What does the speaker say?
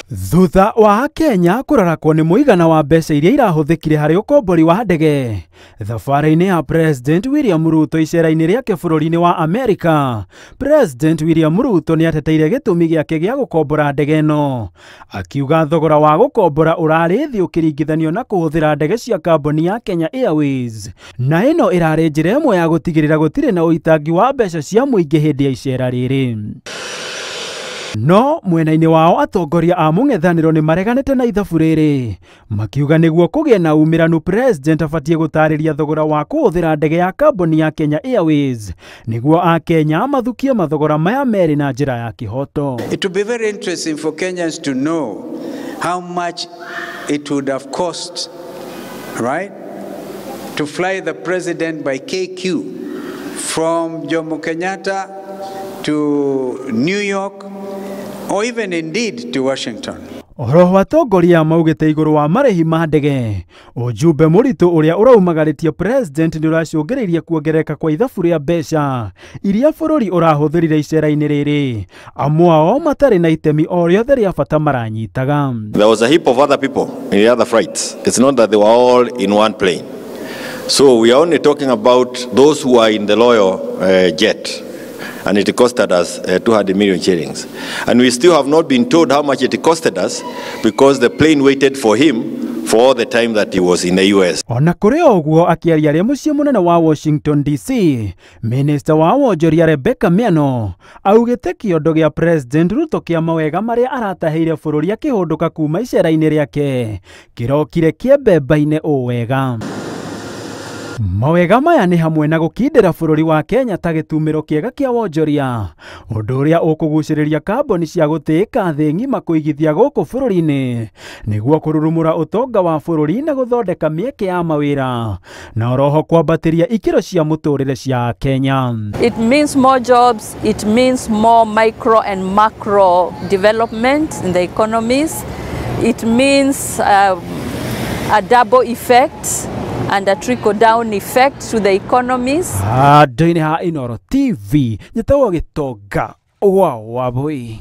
Thutha wa Kenya kũrarakwo nĩ mũigana wa mbeca iria irahũthĩkire harĩ ũkombori wa ndege thabarĩ-inĩ ya President William Ruto icera-inĩ rĩake bũrũri-inĩ wa Amerika, President William Ruto nĩ ateteire gĩtũmi gĩake gĩa gũkombora ndege ĩno, akiuga thogora wa gũkombora ũrarĩ thĩ ũkĩringithanio na kũhũthĩra ndege cia kambuni ya Kenya Airways, na ĩno ĩrarĩ njĩra ĩmwe ya gũtigĩrĩra gũtirĩ na ũitangi wa mbeca cia mũingĩ hĩndĩ ya icera rĩrĩ. No mwena-inĩ wao atongoria a mũng'ethanĩro nĩ mareganĩte na ithabu rĩrĩ, makiuga nĩguo kũgĩe na umĩranu President abatiĩ gũtarĩria thogora wa kũhũthĩra ndege ya kambuni ya Kenya Airways nĩguo akenya mathukie mathogora maya merĩ na njĩra ya kĩhoto. It would be very interesting for Kenyans to know how much it would have cost, right, to fly the president by KQ from Jomo Kenyatta to New York or even indeed to Washington. Oroho atongoria maugĩte igũrũ wa marĩhi ma ndege, ũjumbe mũritũ ũrĩa ũraumagarĩtie President nĩ ũracũngĩrĩirie kuongerereka kwa ithabu rĩa mbeca iria bũrũri ũrahũthĩrire icera-inĩ rĩrĩ, amwe ao matarĩ na itemi o rĩothe rĩa bata maranyitaga. There was a heap of other people in the other flights. It's not that they were all in one plane. So we are only talking about those who are in the loyal jet. And it costed us 200 million shillings. And we still have not been told how much it costed us because the plane waited for him for all the time that he was in the US. Ona kũrĩ ũguo akĩaria arĩ mũciĩ mũnene wa Washington DC, Minister wa wonjoria Rebecca Miano augĩte kĩondo gĩa President Ruto kĩa mawega marĩa aratahĩire bũrũri akĩhũndũka kuma icera-inĩ rĩake kĩrokire kĩembemba-inĩ ũ wega. Mawega maya nĩ hamwe na gũkindĩra bũrũri wa Kenya ta gĩtumĩro kĩega kĩa wonjoria, ũndũ ũrĩa ũkũgucĩrĩria kambuni cia gũtĩĩka thĩ ng'ima kũigithia gũkũ bũrũri-inĩ nĩguo kũrurumũra ũtonga wa bũrũri na gũthondeka mĩeke ya mawĩra na oroho kwambatĩria ikĩro cia mũtũrĩre cia Kenya. It means more jobs, it means more micro and macro development in the economies, it means a double effect and a trickle-down effect to the economies. Handũ-inĩ ha Inooro TV, njĩtagwo Gĩtonga wa Wabui.